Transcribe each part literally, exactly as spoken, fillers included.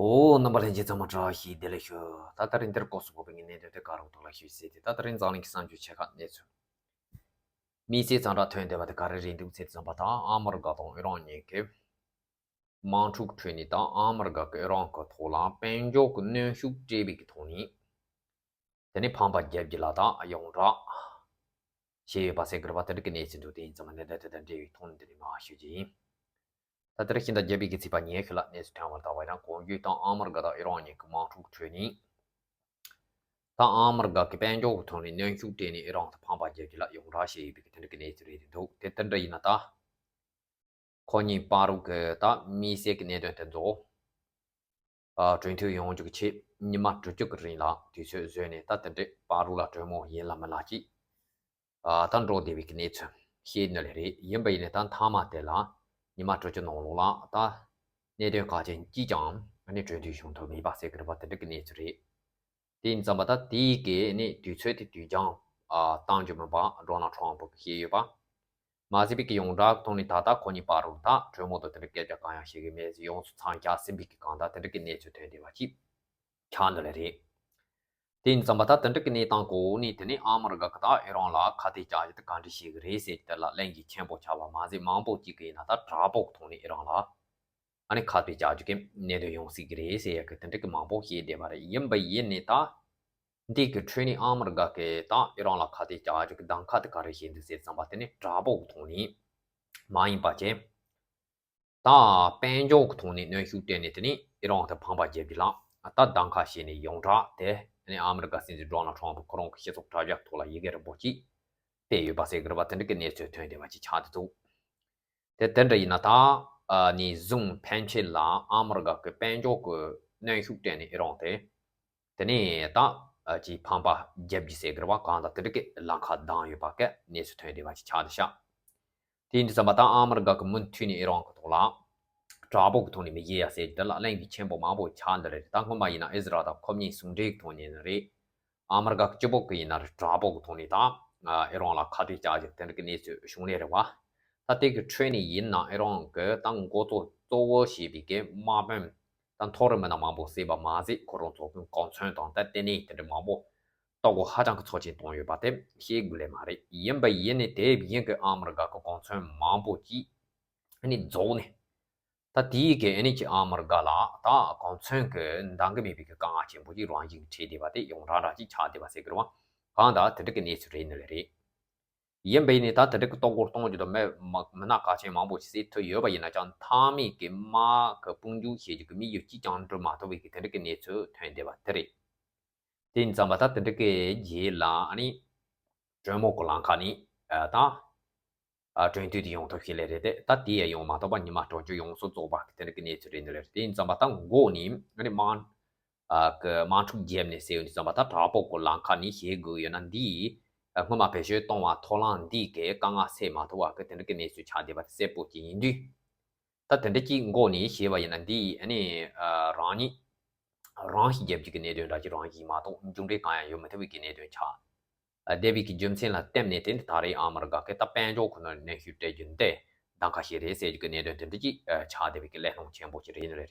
ཨོ། རྣམ་པ་ལྷན་རྒྱས་ཚང་མ་བཀྲ་ཤིས་བདེ་ལེགས་ཞུ། ད་ད་རིང་འདིར་སྐོར་སུ་བབས་པའི་གནད་དོན་དེ་ག་རུ་ཐོག་ལ་ཞུས་ཟེར་ཏེ། ད་ད་རིང་འཛམ་གླིང་གི་གསར་འགྱུར་ཆེ་ཁག་གནས་ཚུལ། དམིགས་བསལ་ཙམ་དྲ་ཐོན་བསྡད་པ་དེ་ག་རེ་རེད་འདུག་ཟེར་ཙམ་པ། ད་ཨ་མི་རི་ཀ་དང་ཨི་རན་གཉིས་ཀྱི་དམག་འཁྲུག་ཁྲོད་ནས། ད་ཨ་མི་རི་ཀ་གི་ཨི་རན་གྱི་ཐོག་ལ་དཔལ་འབྱོར་གྱི་གནོན་ཤུགས་སྤྲད་པའི་གི་ཐོག་ནས། དེ་ནས་ཕམ་པ་རྒྱབ་རྒྱུ་ལ་ད་ཡོངས་གྲགས་བྱས་ཡོད་པ་ཟེར་གི་རེད་པ། དེ་འདྲ་གི་གནས་ཚུལ་འདུག་དེ་ཡིན་ཙང་མ་གནད་དོན་དེ་དང་འབྲེལ་བའི་ཐོག་ནས་འདི་ནས་མར་ཞུ་རྒྱུ་ཡིན། ད་དེ་རིང་ཤིང་རྟ་བརྒྱད་པའི་གི་ཚེས་པ་ཉི་ཤུ་ལ་གནས་ཚུལ་ཐོན་པར་བལྟ་བ་ཡིན་ན། གོང་ཞུས་ལྟར་ཨ་མི་རི་ཀ་དང་ཨི་རན་གཉིས་ཀྱི་དམག་འཁྲུག་ཁྲོད་ནས། ད་ཨ་མི་རི་ཀ་གི་དཔལ་འབྱོར་གྱི་ཐོག་ནས་གནོན་ཤུགས་སྤྲད་ནས་ཨི་རན་དུ་ཕམ་པ་རྒྱབ་རྒྱུ་ལ་ཡོངས་གྲགས་བྱས་ཡོད་པའི་གི་དེ་འདྲ་གི་གནས་ཚུལ་རེད་འདུག་དེ་དེ་འདྲ་ཡིན་ན་ད། ཁོ་གཉིས་བར་དུ་གི་ད་དམིགས་བསལ་གྱི་གནད་དོན་དེ་ཚོ། ཨ། གྲོས་མཐུན་ཡོང་རྒྱུ་གི་ཆེད་ཉི་མ་དྲུག་ཅུ་གི་རིང་ལ་དུས་ཚོད་བཟོས་ནས། ད་དེ་འདྲའི་བར་དུ་ལ་གྲོས་མོལ་ཡིན་ལ་མིན་ལ་ཅིག་ཨ། ད་འགྲོ་བསྡད་པའི་གི་གནས་ཚུལ་ཤེས་ནི་ལས་རེད། ཡིན་པ་ཡིན་ནའི་ད་མཐའ་མ་དེ་ལ་ཉི་མ་དྲུག་ཅུ་ནང་ལོགས་ལ་ད་གནད་དོན་གལ་ཆེན་གཅིག་ཀྱང་ཨ་ནི་གྲོས་མཐུན་བྱུང་ཐུབ་མེད་པ་ཟེར་གི་རེད་པ། དེ་འདྲ་གི་གནས་ཚུལ་རེད། དེ་ཡིན་ཙམ་པ་ད་དེའི་གི་ནི་དུས་ཚོད་དེ་དུས་འགྱངས་ཨ་བཏང་རྒྱུ་མིན་པ་ཌོ་ནལ་ཊམ་ཕུ་གིས་བཤད་ཡོད་པ། མ་ཟད་པའི་གི་ཡོངས་གྲགས་ཐོག་ནས་ད་ལྟ་ཁོ་གཉིས་བར་དུ་ད་གྲོས་མོལ་དང་དེ་འདྲ་སྐད་ཆ་གང་ཡང་བཤད་གི་མེད། ཡོངས་སུ་མཚམས་བཞག་ཟིན་པའི་གི་སྒང་ད་དེ་འདྲ་གི་གནས་ཚུལ་ཐོན་བསྡད་པ་ཅིག་ཆགས་འདི་ལ་རེད། དེ་ཡིན་ཙམ་པ་ད་དེ་འདྲ་གི་གནས་སྟངས་གོ་ནས། དེ་ནས་ཨ་མི་རི་ཀ་གི་ད་ཨི་རན་ལ་ཁ་གཏད་བཅག་རྒྱུ་དེ་ག་འདྲ་བྱེད་གི་རེད་ཟེར་གྱི་དེ་ལ་གླེང་གི་ཆེན་པོ་ཆགས་པ་མ་ཟད། མང་པོ་ཅིག་གིས་ཡིན་ན་ད་དྲག་པོ་གི་ཐོག་ནས་ཨི་རན་ལ་ཨ་ནི་ཁ་གཏད་བཅག་རྒྱུ་གི་གནད་དོན་ཡོང་སྲིད་གི་རེད་ཟེར་ཡག་གི་དེ་འདྲ་གི་མང་པོ་བཤད་བསྡད་པ་རེད། ཡིན་པ་ཡིན་ནའི་ད་འདི་གི་ཁྲོད་ནས་ཨ་མི་རི་ཀ་གིས་ད་ཨི་རན་ལ་ཁ་གཏད་བཅག་རྒྱུ་གི་གདམ་ཁ་དེ་ག་རེ་བྱེད་འདུག་ཟེར་ཙམ་པ། དེ་ནི་དྲག་པོ་གི་ཐོག་ནས་མ་ཡིན་པ་བྱས། ད་དཔལ་འབྱོར་གྱི་ཐོག་ནས་གནོན་ཤུགས་སྤྲད་ནས། དེ་ནས་ཨི་རན་དེ་ཕམ་པ་རྒྱབ་རྒྱུ་ལ་ད་གདམ་ཁ་བྱས་ནས་ཡོངས་གྲགས་དེ། དེ་ནས་ཨ་མི་རི་ཀ་སྲིད་འཛིན་ཌོ་ནལ་ཊམ་ཕུ་ཁོ་རང་གི་སྤྱི་ཚོགས་དྲ་རྒྱ་ཐོག་ལ་ཡི་གེ་རིང་པོ་ཅིག་སྤེལ་ཡོད་པ་ཟེར་གི་རེད་པ། དེ་འདྲ་གི་གནས་ཚུལ་ཐོན་བསྡད་པ་ཅིག་ཆགས་བསྡད་འདུག་དེ་དེ་འདྲ་ཡིན་ན་ད་ཨ་ནི་བཟུང་ཕན་ཆད་ལ་ཨ་མི་རི་ཀ་གི་དཔལ་འབྱོར་གྱི་གནོན་ཤུགས་སྤྲད་ནས་ཨི་རན་དེ། དེ་ནས་ད་ཨ་ཅིག་ཕམ་པ་རྒྱབ་རྒྱུ་ཟེར་གི་རེད་པ། གང་ལྟར་དེ་འདྲ་གི་ལམ་ཁ་བདམས་ཡོད་པ་གི་གནས་ཚུལ་ཐོན་བསྡད་པ་ཅིག་ཆགས་བསྡད་ཤག་དེ་ཡིན་དུས་ཙམ་པ་ད་ཨ་མི་རི་ཀ་གིས་མུ་མཐུད་ནས་ཨི་རན་གྱི་ཐོག་ལ་དྲག་པོ་གི་ཐོག་ནས་མི་བྱེད་ཡ་ཟེར་གྱི་དེ་ལ་གླེང་གི་ཆེན་པོ་མང་པོ་ཆགས་འདི་རེད། ད་སྔོན་མ་ཡིན་ན་ཨི་ཟི་རལ་དང་ཁོ་གཉིས་ཟུང་འབྲེལ་གི་ཐོག་ནས་ཡིན་ན་རེད། ཨ་མི་རི་ཀ་གི་སྤྱི་བོ་གི་ཡིན་ན་རེད། དྲག་པོ་གི་ཐོག་ནས་ད་ཨ་ཨི་རན་ལ་ཁ་གཏད་བཅག་རྒྱུ་དེ་འདྲ་གི་གནས་ཚུལ་བྱུང་ནི་རེད་པ། ད་དེ་གི་ཁྲོད་ནས་ཡིན་ན་ཨི་རན་གྱི་ད་འགོ་གཙོ་གཙོ་བོ་བྱས་པའི་གི་དམག་དཔོན། ད་མཐོ་རིམ་མི་སྣ་མང་པོ་བསད་པ་མ་ཟད། ཁོ་རང་ཚོ་གི་གོ་མཚོན་དང་ད་ལྟེ་གནས་དེ་འདྲ་མང་པོ་ལྟོ་གོས་ཧ་ཅང་གི་ཚབས་ཆེན་བཏང་ཡོད་པ་དེ་བཤད་དགོས་ལེ་མ་རེད། ཡིན་པ་ཡིན་ནའི་དེ་བཞིན་གྱི་ཨ་མི་རི་ཀ་གི་གོ་མཚོན་མང་པོ་ཅིག་ཨ་ནི་རྫོགས་ནས། ད་དེའི་གི་ཨ་ནི་ཅིག་ཨ་མི་རི་ཀ་ལ་ད་གོ་མཚོན་གྱི་འདང་གི་མེད་པའི་གི་དཀའ་ངལ་ཆེན་པོ་ཅིག་རང་བཞིན་གྱིས་འཕྲད་བསྡད་པ་དེ་ཡོངས་གྲགས་འདྲ་ཅིག་ཆགས་བསྡད་པ་ཟེར་གི་རེད་པ། གང་ལྟར་དེ་འདྲ་གི་གནས་ཚུལ་རེད་ནི་ལེ་རེད། ཡིན་པ་ཡིན་ནའི་ད་དེ་འདྲ་གི་ལྟོ་གོས་གཏོང་རྒྱུ་དང་མི་མི་སྣ་གལ་ཆེན་མང་པོ་ཞིག་བསད་ཐུབ་ཡོད་པ་ཡིན་ན་ཀྱང་། མཐའ་མའི་གི་དམག་གི་དཔུང་འཇུག་བྱེད་རྒྱུ་གི་དམིགས་ཡུལ་གཅིག་ཀྱང་འགྲུབ་མ་ཐུབ་པའི་གི་དེ་འདྲ་གི་གནས་ཚུལ་ཐོན་བསྡད་པ་དེ་རེད། དེ་ཡིན་ཙམ་པ་ད་དེ་འདྲ་གི་རྗེས་ལ་ཨ་ནི་གྲོས་མོལ་གི་ལམ་ཁ་ནས་ཨ་ད་ཨ་གྲོས་མཐུན་དེ་ཡོང་ཐབས་ཤིག་ལས་རེད་དེ། ད་དེ་ཡང་ཡོང་མ་ཐུབ་པར་ཉི་མ་དྲུག་ཅུ་ཡོངས་སུ་རྫོགས་པ་གི་དེ་འདྲ་གི་གནས་ཚུལ་རེད་འདི་ལས་རེད། དེ་ཡིན་ཙམ་པ་ད་འགོ་ནས་ཨ་ནི་དམག་ཨ་གི་དམག་འཁྲུག་བརྒྱབ་ནས་ཟེར་ཡོང་དུས་ཙམ་པ། ད་དྲག་པོ་གི་ལམ་ཁ་ནས་བྱེད་དགོས་ཡོད་ན། འདིས་ཨ་སྔོན་མ་བེད་སྤྱོད་གཏོང་བ་ཐོག་ལམ་འདི་གི་དཀའ་ངལ་སེལ་མ་ཐུབ་པ་གི་དེ་འདྲ་གི་གནས་ཚུལ་ཆགས་བསྡད་པ་དེ་གསལ་པོ་ཅིག་ཡིན་དུས། ད་དེ་འདྲ་ཅིག་འགོ་ནས་བྱས་པ་ཡིན་ན། འདིས་ཨ་ནི་ཨ་རང་ཉིད་རང་ཤི་རྒྱབ་རྒྱུ་གི་གནད་དོན་འདྲ་ཅིག་རང་ཡིན་མ་གཏོགས་མཇུག་འབྲས་གང་ཡང་ཡོད་མི་ཐུབ་པའི་གི་གནད་དོན་ཆགས་བསྡད་པའི་གི་རྒྱུ་མཚན་ལ་བརྟེན་ནས། དེ་ནི་ད་རེས་ཨ་མི་རི་ཀ་གིས་ད་དཔལ་འབྱོར་ཁོ་ནར་གནོན་ཤུགས་སྤྲད་རྒྱུ་འདི་གདམ་ཁ་ཞིག་རེད་ཟེར་རྒྱུ་གི་གནད་དོན་དེ་འདྲ་ཅིག་ཨ་ཆགས་བསྡད་པའི་གི་གླེང་སློང་ཆེན་པོ་ཞིག་རེད་ནི་རེད།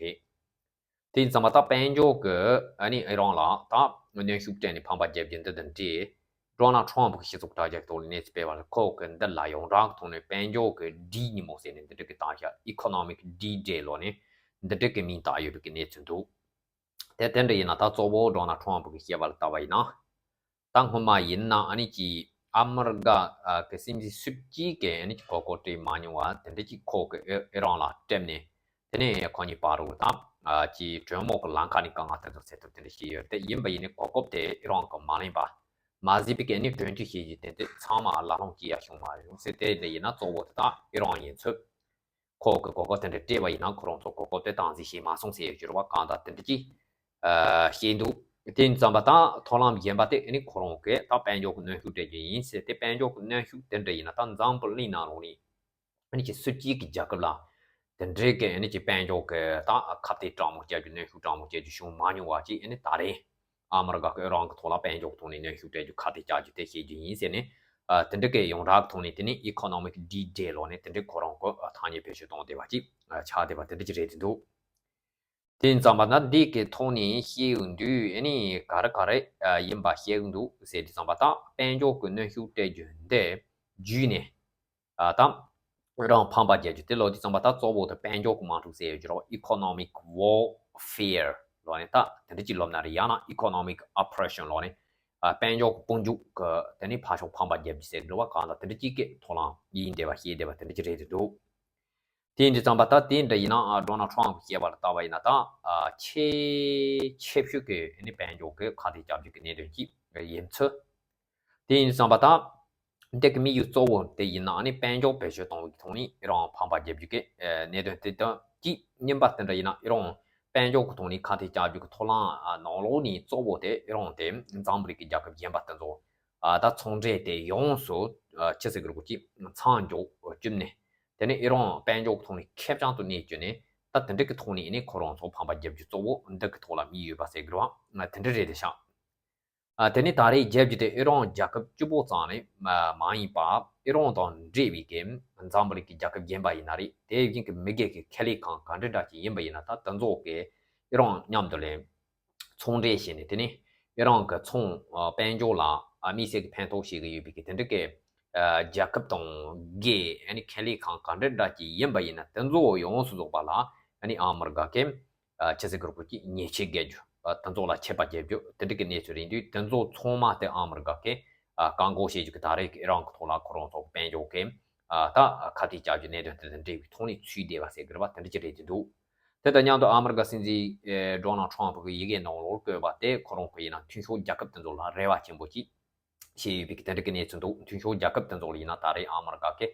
དེ་ཡིན་ཙམ་པ་ད་དཔལ་འབྱོར་གྱི་ཨ་ནི་ཨི་རན་ལ་ད་གནོན་ཤུགས་སྤྲད་ནས་ཕམ་པ་རྒྱབ་རྒྱུ་འདི་དང་འབྲེལ། ཌོ་ནལ་ཊམ་ཕུ་གི་སྤྱི་ཚོགས་དྲ་རྒྱ་ཐོག་ལ་གནས་ཚུལ་སྤེལ་བ་ལ། ཁོ་གི་འདི་ལ་ཡོངས་གྲགས་ཐོག་ནས་དཔལ་འབྱོར་གྱི་D་ཉིན་མོ་ཟེར་ནས་འདི་འདྲ་གི་བཏགས་ཤག Economic D་ལོ་ནས་འདི་འདྲ་གི་མིང་བཏགས་ཡོད་པའི་གི་གནས་ཚུལ་འདུག་དེ་དེ་འདྲ་ཡིན་ན་ད་གཙོ་བོ་ཌོ་ནལ་ཊམ་ཕུ་གི་བཤད་པ་ལ་བལྟ་བ་ཡིན་ན། ད་སྔོན་མ་ཡིན་ན་ཨ་ནི་ཅིག་ཨ་མི་རི་ཀ་གི་སྲིད་འཛིན་སུ་གཅིག་གིས་ཨ་ནི་ཅིག་གོ་སྐབས་སྤྲད་མ་མྱོང་བ་དེ་འདྲ་ཅིག་ཁོ་གིས་ཨི་ཨི་རན་ལ་སྤྲད་ནས། དེ་ནས་ཁོ་གཉིས་བར་དུ་ད་ཨ་ཅིག་གྲོས་མོལ་གྱི་ལམ་ཁ་ནས་དཀའ་ངལ་དེ་ཚོ་སེལ་ཐབས་དེ་འདྲ་བྱས་ཡོད་རེད་དེ། ཡིན་པ་ཡིན་ནའི་གོ་སྐབས་དེ་ཨི་རན་གྱིས་མ་ལེན་པ་མ་ཟད་པའི་གི་ཨ་ནི་གྲོས་མཐུན་བྱེད་རྒྱུ་དེ་འདྲ་ཚང་མ་ལག་ལེན་བྱེད་ཡ་བྱུང་མ་རེད་ཟེར། དེ་འདྲ་ཡིན་ན་གཙོ་བོ་དེ་ད་ཨི་རན་ཡིན་ཚུལ། ཁོ་གི་གོ་སྐབས་དེ་འདྲ་སྤྲད་པ་ཡིན་ན་ཁོ་རང་ཚོ་གོ་སྐབས་དེ་སྟངས་འཛིན་བྱས་མ་སོང་ཟེར་ཡོད་ཀྱི་རེད་པ། གང་ལྟར་དེ་འདྲ་ཅིག་ཨ་བཤད་འདུག་དེ་ཡིན་ཙམ་པ་ད་ཐོག་ལམ་གཞན་པ་དེ་ཨ་ནི་ཁོ་རང་གིས་ད་དཔལ་འབྱོར་གྱི་གནོན་ཤུགས་སྤྲད་རྒྱུ་ཡིན་ཟེར་ཏེ། དཔལ་འབྱོར་གྱི་གནོན་ཤུགས་དེ་འདྲ་ཡིན་ན་ད་འཛམ་བུ་གླིང་ནང་ལོགས་ནས་ཨ་ནི་ཅིག་སུ་གཅིག་གི་རྒྱལ་ཁབ་ལ་དེ་འདྲའི་གི་ཨ་ནི་ཅིག་དཔལ་འབྱོར་གྱི་ད་ཁ་གཏད་དྲག་མོ་བྱ་རྒྱུ། གནོན་ཤུགས་དྲག་མོ་བྱ་རྒྱུ་བྱུང་མ་མྱོང་བ་ཅིག་ཨ་ནི་ད་རེས་ཨ་མི་རི་ཀ་གིས་ཨི་རན་གྱི་ཐོག་ལ་དཔལ་འབྱོར་གྱི་ཐོག་ནས་གནོན་ཤུགས་སྤྲད་རྒྱུ། ཁ་གཏད་བཅག་རྒྱུ་དེ་བྱེད་རྒྱུ་ཡིན་ཟེར་ནས། ཨ་དེ་འདྲ་གི་ཡོངས་གྲགས་ཐོག་ནས་དེ་ནི་Economic D་ལོ་ནས་དེ་འདྲའི་ཁོ་རང་གི་ཐ་སྙད་བེད་སྤྱོད་གཏོང་བསྡད་པ་ཅིག་ཨ་ཆགས་བསྡད་པ་དེ་འདྲ་ཅིག་རེད་འདུག་དེ་ཡིན་ཙང་པ་ད་འདི་གི་ཐོག་ནས་བཤད་ཡོང་དུས་ཨ་ནི་ག་རེ་ག་རེ་ཡིན་པ་བཤད་ཡོང་འདུག་ཟེར་དུས་ཙང་པ་ད་དཔལ་འབྱོར་གྱི་གནོན་ཤུགས་སྤྲད་རྒྱུ་འདི་བརྒྱུད་ནས། ཨ་ད་རང་ཕམ་པ་རྒྱག་རྒྱུ་དེ་ལོ་དེ་ཙམ་པ་ད་གཙོ་བོ་དེ་དཔལ་འབྱོར་གྱི་དམག་འཁྲུག་ཟེར་ཡོད་ཀྱི་རེད། Economic Warfare ལོ་ནས་ད་དེ་འདྲ་ཅིག་ལབ་ན་རེད། ཡང་ན་Economic Oppression ལོ་ནས་ཨ་དཔལ་འབྱོར་གྱི་དཔུང་འཇུག་གི་དེ་ནས་ཕར་ཕྱོགས་ཕམ་པ་རྒྱག་རྒྱུ་ཟེར་གི་རེད་བ། གང་ལྟར་དེ་འདྲ་ཅིག་གི་ཐོག་ལ་ཡིན་བསྡད་པ་བཤད་བསྡད་པ་དེ་འདྲ་ཅིག་རེད་འདུག་དེ་ཡིན་དུས་ཙམ་པ་ད་དེ་འདྲ་ཡིན་ན་ཨ་Donald Trump བཤད་པ་ལ་བལྟ་བ་ཡིན་ན་ད་ཨ་ཆེས་ཆེ་ཤོས་ཀྱི་ཨ་ནི་དཔལ་འབྱོར་གྱི་ཁ་གཏད་བཅག་རྒྱུ་གི་གནད་དོན་ཅིག་ཡིན་ཚུལ། དེ་ཡིན་དུས་ཙམ་པ་ད། འདི་གི་དམིགས་ཡུལ་གཙོ་བོ་དེ་ཡིན་ན་ཨ་ནི་དཔལ་འབྱོར་བེད་སྤྱོད་གཏོང་བའི་ཐོག་ནས་ཨི་རན་ཕམ་པ་རྒྱབ་རྒྱུ་གི་ཨ་གནད་དོན་དེ་དང་གཅིག་གཉིས་པ་དེ་འདྲ་ཡིན་ན་ཨི་རན་དཔལ་འབྱོར་གྱི་ཐོག་ནས་ཁ་གཏད་བཅག་རྒྱུ་གི་ཐོག་ལ་ཨ་ནང་ལོགས་ནས་གཙོ་བོ་དེ་ཨི་རན་དེ་འཛམ་བུ་གླིང་གི་རྒྱལ་ཁབ་གཞན་པ་དེ་ཚོ་ཨ་ད་ཚོང་འབྲེལ་དེ་ཡོངས་སུ་ཨ་ཆི་ཟེར་གི་རེད་གོ་ཅིག་མཚམས་འཇོག་བཅུག་ནས། དེ་ནས་ཨི་རན་དཔལ་འབྱོར་གྱི་ཐོག་ནས་ཁེར་རྐྱང་དུ་གནས་བཅུག་ནས་ད་དེ་འདྲ་གི་ཐོག་ནས་ཨ་ནི་ཁོ་རང་ཚོ་ཕམ་པ་རྒྱབ་རྒྱུ་གཙོ་བོ་འདི་གི་ཐོག་ལ་དམིགས་ཡོད་པ་ཟེར་གི་རེད་བ། དེ་འདྲ་རེད་དེ་ཤག་ཨ་དེ་ནས་ད་རེས་རྒྱལ་སྤྱི་དེ་ཨི་རན་རྒྱལ་ཁབ་གཅིག་པོ་ཙམ་ནས་མ་མ་ཡིན་པ། ཨི་རན་དང་འབྲེལ་བའི་གི་འཛམ་བུ་གླིང་གི་རྒྱལ་ཁབ་གཞན་པ་ཡིན་ན་རེད། དེ་བཞིན་གི་མི་སྒེར་གི་ཁེ་ལས་ཁང་ག་འདྲ་འདྲ་ཅིག་ཡིན་པ་ཡིན་ན་ད་དེ་ཚོ་གི་ཨི་རན་མཉམ་དུ་ལས་ཚོང་འབྲེལ་བྱས་ནས། དེ་ནས་ཨི་རན་གི་ཚོང་ཨ་དཔལ་འབྱོར་ལ་ཨ་དམིགས་བསལ་གི་ཕན་ཐོགས་བྱེད་གི་ཡོད་པའི་གི་དེ་འདྲ་གི་ཨ་རྒྱལ་ཁབ་དང་སྒེར་ཨ་ནི་ཁེ་ལས་ཁང་ག་འདྲ་འདྲ་ཅིག་ཡིན་པ་ཡིན་ན་དེ་ཚོ་ཡོངས་སུ་རྫོགས་པ་ལ་ཨ་ནི་ཨ་མི་རི་ཀ་གི་ཨ་ཆི་ཟེར་གི་རེད་གོ་ཅིག་ཉེས་ཆད་བརྒྱབ་རྒྱུ། ཨ་དེ་ཚོ་ལ་ཆད་པ་བརྒྱབ་རྒྱུ་དེ་འདྲ་གི་གནས་ཚུལ་རེད་འདུག་དེ་ཚོ་ཚང་མ་དེ་ཨ་མི་རི་ཀ་གི་ཨ་བཀག་འགོག་བྱེད་རྒྱུ་གི་ད་རེས་ཀྱི་ཨི་རན་གི་ཐོག་ལ་ཁོ་རང་ཚོ་དཔལ་འབྱོར་གི་ཨ་ད་ཁ་གཏད་བཅག་རྒྱུ་གནད་དོན་དེ་དང་འབྲེལ་བའི་ཐོག་ནས་ཚུད་བསྡད་པ་ཟེར་གི་རེད་བ། དེ་འདྲ་ཅིག་རེད་འདུག་དེ་དང་མཉམ་དུ་ཨ་མི་རི་ཀ་སྲིད་འཛིན་ཨེ་Donald Trump གི་ཡི་གེ་ནང་ལོགས་བཀོད་པ་དེ་ཁོ་རང་གི་ཡིན་ན་མཐུན་ཕྱོགས་རྒྱལ་ཁབ་དེ་ཚོ་ལ་རེ་བ་ཆེན་པོ་ཅིག་བྱས་ཡོད་པའི་དེ་འདྲ་གི་གནས་ཚུལ་འདུག་མཐུན་ཕྱོགས་རྒྱལ་ཁབ་དེ་ཚོ་ལ་ཡིན་ན་ད་རེས་ཨ་མི་རི་ཀ་གི་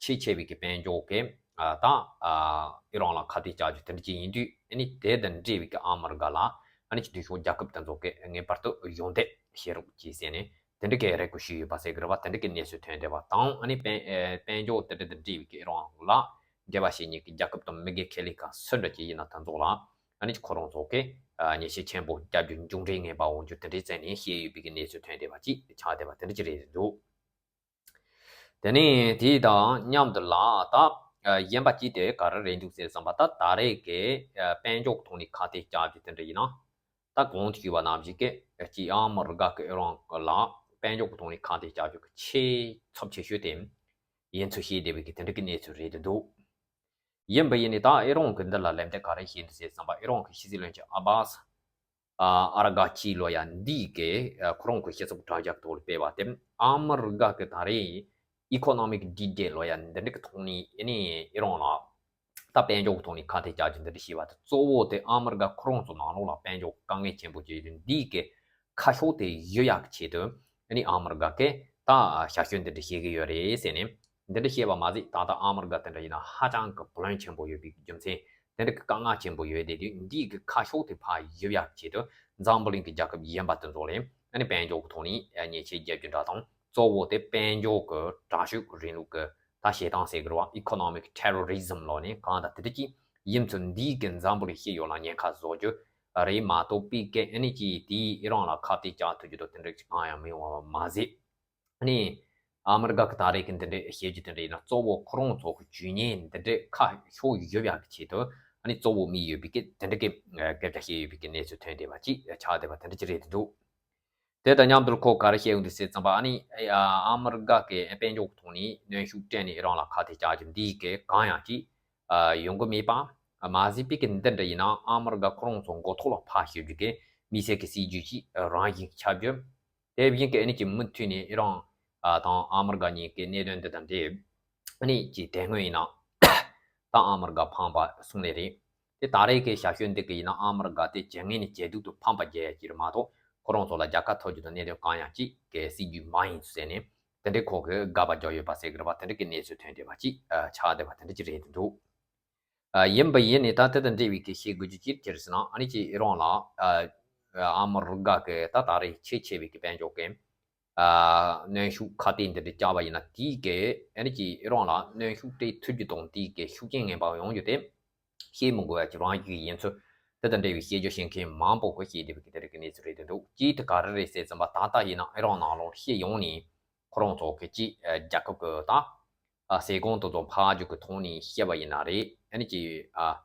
ཆེས་ཆེ་བའི་གི་དཔལ་འབྱོར་གི་ཨ་ད་ཨ་ཨི་རན་ལ་ཁ་གཏད་བཅག་རྒྱུ་དེ་འདྲ་ཅིག་ཡིན་དུས་ཨ་ནི་དེ་དང་འབྲེལ་བའི་གི་ཨ་མི་རི་ཀ་ལ་ཨ་ནི་ཅིག་མཐུན་ཕྱོགས་རྒྱལ་ཁབ་དེ་ཚོ་གི་ངེས་པར་དུ་གཞོགས་འདེགས་བྱེད་རོགས་གྱིས་ཟེར་ནས་དེ་འདྲ་གི་རེ་སྐུལ་ཞུས་ཡོད་པ་ཟེར་གི་རེད་བ། དེ་འདྲ་གི་གནས་ཚུལ་ཐོན་བསྡད་པ་དང་ཨ་ནི་དཔལ་ཨེ་དཔལ་འབྱོར་དེ་འདྲ་དང་འབྲེལ་བའི་གི་ཨི་རན་ལ་འབྲེལ་བ་བྱེད་མཁན་གི་རྒྱལ་ཁབ་དང་མི་སྒེར་ཁེ་ལས་ཁང་སུ་འདྲ་ཅིག་ཡིན་ན་དེ་ཚོ་ལ་ཨ་ནི་ཁོ་རང་ཚོ་གི་ཨ་ཉེས་ཆད་ཆེན་པོ་བརྒྱབ་རྒྱུ་མཇུག་འབྲས་ངེས་པ་འོང་རྒྱུ་དེ་འདྲའི་རྩ་ནས་བཤད་ཡོད་པའི་གི་གནས་ཚུལ་ཐོན་བསྡད་པ་ཅིག་ཆགས་བསྡད་པ་དེ་འདྲ་ཅིག་རེད་འདུག་དེ་ནས་དེ་དང་མཉམ་དུ་ལ་ད་ཨ་གཞན་པ་ཅིག་དེ་ག་རེ་རེད་འདུག་ཟེར་བསམ་པ་ད་ད་རེས་ཀྱི་ཨ་དཔལ་འབྱོར་གྱི་ཐོག་ནས་ཁ་གཏད་བཅག་རྒྱུ་དེ་འདྲ་ཡིན་ན་ད་གོང་དུ་ཞུས་པ་ནང་བཞིན་གི་ཅིག་ཨ་མི་རི་ཀ་གི་ཨི་རན་ལ་དཔལ་འབྱོར་གྱི་ཐོག་ནས་ཁ་གཏད་བཅག་རྒྱུ་གི་ཆེས་ཚབས་ཆེ་ཤོས་དེ་ཡིན་ཚུལ་བཤད་བསྡད་པའི་གི་དེ་འདྲ་གི་གནས་ཚུལ་རེད་འདུག་ཡིན་པ་ཡིན་ནའི་ད་ཨི་རན་གྱིས་འདི་ལ་ལན་འདེབས་ག་རེ་བྱས་འདུག་ཟེར་བསམ་པ། ཨི་རན་གྱི་ཕྱི་སྲིད་བློན་ཆེན་ཨ་བྷ་སི་ཨ་ཨ་ར་གྷ་ཆི་ལོ་ཡ་འདི་གིས་ཨ་ཁོ་རང་གི་སྤྱི་ཚོགས་དྲ་རྒྱ་ཐོག་ལ་སྤེལ་བ་དེ། ཨ་མི་རི་ཀ་གིས་ད་རེས་ཨི་ཀོ་ནོ་མིག་ཌི་ཌེཊ་ལོ་ཡ་འདི་འདྲ་གི་ཐོག་ནས་ཨ་ནི་ཨི་རན་ལ་ད་དཔལ་འབྱོར་གྱི་ཐོག་ནས་ཁ་གཏད་བཅག་རྒྱུ་འདི་འདྲ་བྱས་པ་དེ་གཙོ་བོ་དེ་ཨ་མི་རི་ཀ་ཁོ་རང་ཚོ་ནང་ལོགས་ལ་དཔལ་འབྱོར་དཀའ་ངལ་ཆེན་པོ་བྱེད་རྒྱུ་འདི་གི་ཁ་ཕྱོགས་དེ་ཞི་ཡག་ཆེད་དུ་ཨ་ནི་ཨ་མི་རི་ཀ་གིས་ད་ཞར་བཤད་འདི་འདྲ་བྱེད་ཀྱི་ཡོད་རེད་ཟེར་ནས། འདི་འདྲ་བཤད་པ་མ་ཟད་ད་ལྟ་ཨ་མི་རི་ཀ་དེ་འདྲ་ཡིན་ན་ཧ་ཅང་གི་བུ་ལོན་ཆེན་པོ་ཡོད་པའི་རྒྱུ་མཚན། དེ་འདྲ་གི་དཀའ་ངལ་ཆེན་པོ་ཡོད་བསྡད་དུས་འདི་གི་ཁ་ཕྱོགས་དེ་ཕར་ཞི་ཡག་ཆེད་དུ་འཛམ་བུ་གླིང་གི་རྒྱལ་ཁབ་གཞན་པ་དེ་ཚོ་ལ་ཨ་ནི་དཔལ་འབྱོར་གྱི་ཐོག་ནས་ཉེས་ཆད་རྒྱག་རྒྱུ་འདྲ་དང་། གཙོ་བོ་དེ་དཔལ་འབྱོར་གྱི་དྲག་ཤུགས་རིང་ལུགས་ཀྱི་ད་བྱེད་སྟངས་ཟེར་གི་རེད་བ། Economic Terrorism ལོ་ནས་གང་ལྟར་དེ་འདྲ་ཅིག་ཡིན་ཚུལ་འདི་གི་འཛམ་བུ་གླིང་སྤྱི་ཡོངས་ལ་ཉེན་ཁ་བཟོ་རྒྱུ་རེད་མ་གཏོགས་པའི་གི་ཨ་ནི་ཅིག་དེའི་ཨི་རན་ལ་ཁ་གཏད་བཅག་ཐུབ་རྒྱུ་དང་དེ་འདྲ་ཅིག་གང་ཡང་མི་ཡོང་བ་མ་ཟད། ཨ་ནི་ཨ་མི་རི་ཀ་གི་ད་རེས་ཀྱི་འདི་འདྲའི་བཤད་རྒྱུ་དེ་འདྲ་ཡིན་ན་གཙོ་བོ་ཁོ་རང་ཚོ་གི་ཇུས་ཉེས་འདི་འདྲའི་ཁ་ཕྱོགས་ཞི་ཡག་གི་ཆེད་དུ་ཨ་ནི་གཙོ་བོ་དམིགས་ཡོད་པའི་གི་དེ་འདྲ་གི་སྐད་ཆ་བཤད་ཡོད་པའི་གི་གནས་ཚུལ་ཐོན་བསྡད་པ་ཅིག་ཆགས་བསྡད་པ་དེ་འདྲ་ཅིག་རེད་འདུག་དེ་དང་མཉམ་དུ་ཁོ་ག་རེ་བཤད་ཡོང་འདུག་ཟེར་ཙམ་པ། ཨ་ནི་ཨ་མི་རི་ཀ་གི་དཔལ་འབྱོར་གྱི་ཐོག་ནས་གནོན་ཤུགས་སྤྲད་ནས་ཨི་རན་ལ་ཁ་གཏད་བཅག་རྒྱུ་འདི་གི་གང་ཡང་ཅིག་ཡོང་གི་མེད་པ། མ་ཟད་པའི་གི་འདི་འདྲ་ཡིན་ན་ཨ་མི་རི་ཀ་ཁོ་རང་ཚོ་མགོ་ཐོག་ལ་ཕར་ཞུགས་རྒྱུ་གི་དམིགས་བསལ་གི་སྲིད་ཇུས་ཅིག་རང་བཞིན་ཆགས་རྒྱུ། དེ་བཞིན་གྱི་ཨ་ནི་ཅིག་མུ་མཐུད་ནས་ཨི་རན་ཨ་དང་ཨ་མི་རི་ཀ་གཉིས་ཀྱི་གནད་དོན་འདི་དང་འབྲེལ་ཨ་ནི་ཅིག་དེ་སྔོན་ཡིན་ན་ད་ཨ་མི་རི་ཀ་ཕངས་པ་གསུངས་ནི་རེད། དེ་ད་རེས་ཀྱི་ཞར་བཤད་འདི་གི་ཡིན་ན་ཨ་མི་རི་ཀ་དེ་ཇེ་ངན་ནས་ཇེ་སྡུག་ཏུ་ཕམ་པ་རྒྱག་ཡ་ཅིག་རེད་མ་གཏོགས་ཁོ་རང་ཚོ་ལ་རྒྱལ་ཁ་ཐོབ་རྒྱུ་དང་གནད་དོན་གང་ཡང་ཅིག་གི་སྲིད་ཇུས་མ་ཡིན་ཟེར་ནས་དེ་འདྲའི་ཁོ་གི་དགག་པ་རྒྱག་ཡོད་པ་ཟེར་གི་རེད་པ། དེ་འདྲ་གི་གནས་ཚུལ་ཐོན་བསྡད་པ་ཅིག་ཆགས་བསྡད་པ་དེ་འདྲ་ཅིག་རེད་འདུག་ཨ་ཡིན་པ་ཡིན་ནས་ད་དེ་དང་འབྲེལ་བའི་གི་བཤད་དགོས་རྒྱུ་ཅིག་ཅི་རེད་ཟེར་ན། ཨ་ནི་ཅིག་ཨི་རན་ལ་ཨ་ཨ་མི་རི་ཀ་གི་ད་ད་རེས་ཆེས་ཆེ་བའི་གི་དཔལ་འབྱོར་གི་ཨ་གནོན་ཤུགས་ཁ་གཏད་འདི་འདྲ་བཅག་པ་ཡིན་ན་དེའི་གི་ཨ་ནི་ཅིག་ཨི་རན་ལ་གནོན་ཤུགས་སྤྲད་ཐུབ་རྒྱུ་དང་དེའི་གི་ཤུགས་རྐྱེན་ངན་པ་ཡོང་རྒྱུ་དེ་བཤད་མི་དགོས་ཡ་ཅིག་རང་ཡིན་ཚུལ་དེ་དང་འབྲེལ་བའི་བཤད་རྒྱུ་བཤད་མཁན་མང་པོ་གི་བཤད་བསྡད་པའི་གི་དེ་འདྲ་གི་གནས་ཚུལ་རེད་འདུག་ཅིག་དེ་ག་རེ་རེད་ཟེར་ཙམ་པ་ད་ལྟ་ཡིན་ན་ཨི་རན་ནང་ལོགས་བཤད་ཡོང་ནས་ཁོ་རང་ཚོ་གི་ཅིག་རྒྱལ་ཁབ་གི་ད་ཨ་ཟས་གོང་དེ་ཚོ་འཕར་རྒྱུ་གི་ཐོག་ནས་བཤད་པ་ཡིན་ན་རེད། ཨ་ནི་ཅིག་ཨ་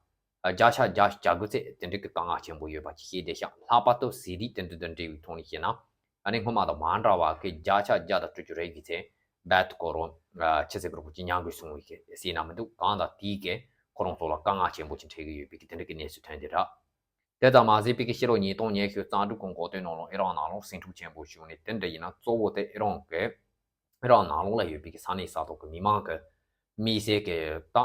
བརྒྱ་ཆ་བརྒྱ་བརྒྱ་དགུ་ཚད་དེ་འདྲ་གི་དཀའ་ངལ་ཆེན་པོ་ཡོད་པ་ཅིག་ཤེས་བསྡད་ཤག་ལྷག་པར་དུ་ཟས་རིགས་དེ་འདྲ་དང་འབྲེལ་བའི་ཐོག་ནས་བཤད་ན། ཨ་ནི་སྔོན་མ་དང་མ་འདྲ་བ་གི་བརྒྱ་ཆ་བརྒྱ་དང་དྲུག་ཅུ་རེ་དགུ་ཚད་བད་ཀོ་རོ་ཆུ་ཚད་པར་གོ་ཅི་མྱང་དགོས་སོང་བའི་གི་ཟས་ན་མི་འདུག་གང་ལྟར་དེའི་གི་ཁོ་རང་ཚོ་ལ་དཀའ་ངལ་ཆེན་པོ་ཅིག་འཕྲད་གི་ཡོད་པའི་གི་དེ་འདྲ་གི་གནས་ཚུལ་ཐོན་བསྡད་ར། དེ་ཙམ་མ་ཟད་པའི་གི་ཕྱི་ལོ་ཉིས་སྟོང་ཉི་ཤུ་རྩ་དྲུག་གི་འགོ་སྟོད་ནང་ལོགས་ཨི་རན་ནང་ལོགས་ཟིང་འཁྲུག་ཆེན་པོ་བྱུང་ནས། དེ་འདྲ་ཡིན་ན་གཙོ་བོ་དེ་ཨི་རན་གི་ཨི་རན་ནང་ལོགས་ལ་ཡོད་པའི་གི་ས་གནས་ས་ཐོག་གི་མི་མང་གི་མི་སེར་གི་ད་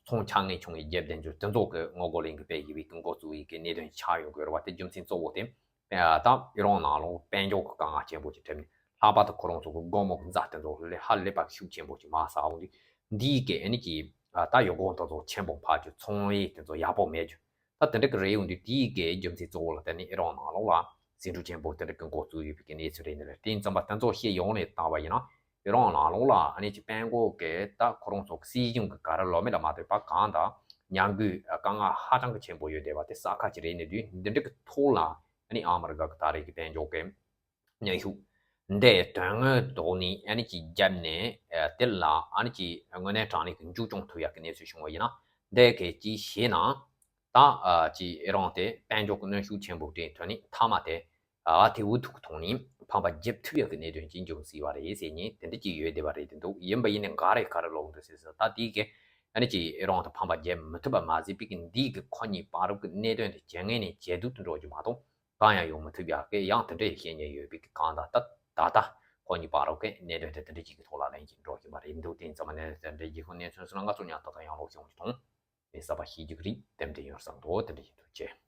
ཚོང་ཆ་ངེས་བྱུང་བའི་རྒྱབ་དེ་འཇུ་དེ་ཚོ་གི་ངོ་རྒོལ་ལས་འགུལ་སྤེལ་བཞིན་པའི་གི་འགོ་བཙུགས་པའི་གི་གནད་དོན་ཆགས་ཡོང་གི་ཡོད་རེད་བ། དེ་རྒྱུ་མཚན་གཙོ་བོ་དེ་ད་ཨི་རན་ནང་ལོགས་དཔལ་འབྱོར་གི་དཀའ་ངལ་ཆེན་པོ་ཅིག་འཕྲད་ནས། ལྷག་པར་དུ་ཁོ་རང་ཚོ་གི་སྒོར་མོ་གི་འཛའ་དེ་ཚོ་ལས་ཧ་ལས་པ་ཤུགས་ཆེན་པོ་ཅིག་མར་ཟགས་འོང་དུས། འདིའི་གི་ཨ་ནི་ཅིག་ད་ཡོད་གོང་དེ་ཚོ་ཆེན་པོ་ཕར་ཅིག་ཚོང་ཡིག་དེ་ཚོ་ཡག་པོ་མེད་ཅིག་ད་དེ་འདྲ་གི་རེད་ཡོང་དུས། དེའི་གི་རྒྱུ་མཚན་གཙོ་བོ་ལ་བརྟེན་ནས་ཨི་རན་ནང་ལོགས་ལ་ཟིང་འཁྲུག་ཆེན་པོ་དེ་འདྲ་གི་འགོ་བཙུགས་ཡོད་པའི་གི་གནས་ཚུལ་རེད། འདི་ལ་བརྟེན་ཙམ་པ་དེ་ཚོ་བཤད་ཡོང་ནས་བལྟས་པ་ཡིན་ན། ཨི་རན་ནང་ལོགས་ལ་ཨ་ནི་ཅིག་དཔལ་འབྱོར་གི་ད་ཁོ་རང་ཚོ་སྲིད་གཞུང་གི་ག་རེ་ལབ་མིན་ལ་མ་ལྟོས་པར་གང་ལྟར་མྱང་དགོས་དཀའ་ངལ་ཧ་ཅང་གི་ཆེན་པོ་ཡོད་བསྡད་པ་དེ་གསལ་ཁ་ཅིག་རེད། ནས་དུས་འདི་འདྲ་གི་ཐོག་ལ་ཨ་ནི་ཨ་མི་རི་ཀ་གི་ད་རེས་ཀྱི་དཔལ་འབྱོར་གི་གནོན་ཤུགས་འདི་དོན་དངོས་ཐོག་ནས་ཨ་ནི་ཅིག་བརྒྱབ་ནས། ཨ་དེ་ལ་ཨ་ནི་ཅིག་དངོས་གནས་དྲང་གནས་ཀྱི་འཇུ་སྐྱོང་ཐུབ་ཡག་གི་གནས་ཚུལ་བྱུང་བ་ཡིན་ན། འདི་གལ་ཅིག་བྱས་ན། ད་ཨ་ཅིག་ཨི་རན་དེ་དཔལ་འབྱོར་གྱི་གནོན་ཤུགས་ཆེན་པོ་སྤྲད་ཐོན་ནས་མཐའ་མ་དེ་ཨ་དེ་འུ་ཐུག་གི་ཐོག་ནས་ཕམ་པ་རྒྱབ་ཐུབ་ཡག་གི་གནད་དོན་ཅིག་འབྱུང་སྲིད་པ་རེད་ཟེར་ནས་དེ་འདྲ་ཅིག་ཡོད་བསྡད་པ་རེད། དེ་འདུག་ཡིན་པ་ཡིན་ནས་འགའ་རེ་ག་རེ་ལབ་འདུག་ཟེར་ཟེར། ད་དེའི་གི་ཨ་ནི་ཅིག་ཨི་རན་དེ་ཕམ་པ་རྒྱབ་མི་ཐུབ་པ་མ་ཟད་པའི་གི་འདིའི་གི་ཁོ་གཉིས་བར་གྱི་གནད་དོན་དེ་ཇེ་ངན་ནས་ཇེ་སྡུག་ཏུ་འགྲོ་རྒྱུ་མ་གཏོགས། གང་ཡང་ཡོང་མི་ཐུབ་ཡག་གི་ཡང་དེ་འདྲའི་བཤད་མཁན་ཡོད་པའི་གི་གང་ལྟར་ད་ད་ལྟ་ཁོ་གཉིས་བར་གྱི་གནད་དོན་དེ་དེ་འདྲ་ཅིག་གི་ཐོག་ལ་ལན་ཅིག་འགྲོ་བཞིན་པ་རེད་འདུག་དེ་ཡིན་ཙང་མ་ནས་དེ་འདྲའི་ཡིག་ཁུངས་གནས་ཚུལ་སོགས་ལ་ང་ཚོ་ཉག་ཏག་ཏག་ཡང་ལོག་ཤོང་གི་མཐོང་མེད་ས་པ་ཤེས་རྒྱུ་གི་རིགས་དེ་འདྲ་ཡོང་བསམ་འདུག་དེ་འདྲ་ཡིན་འདུག་ཅེས།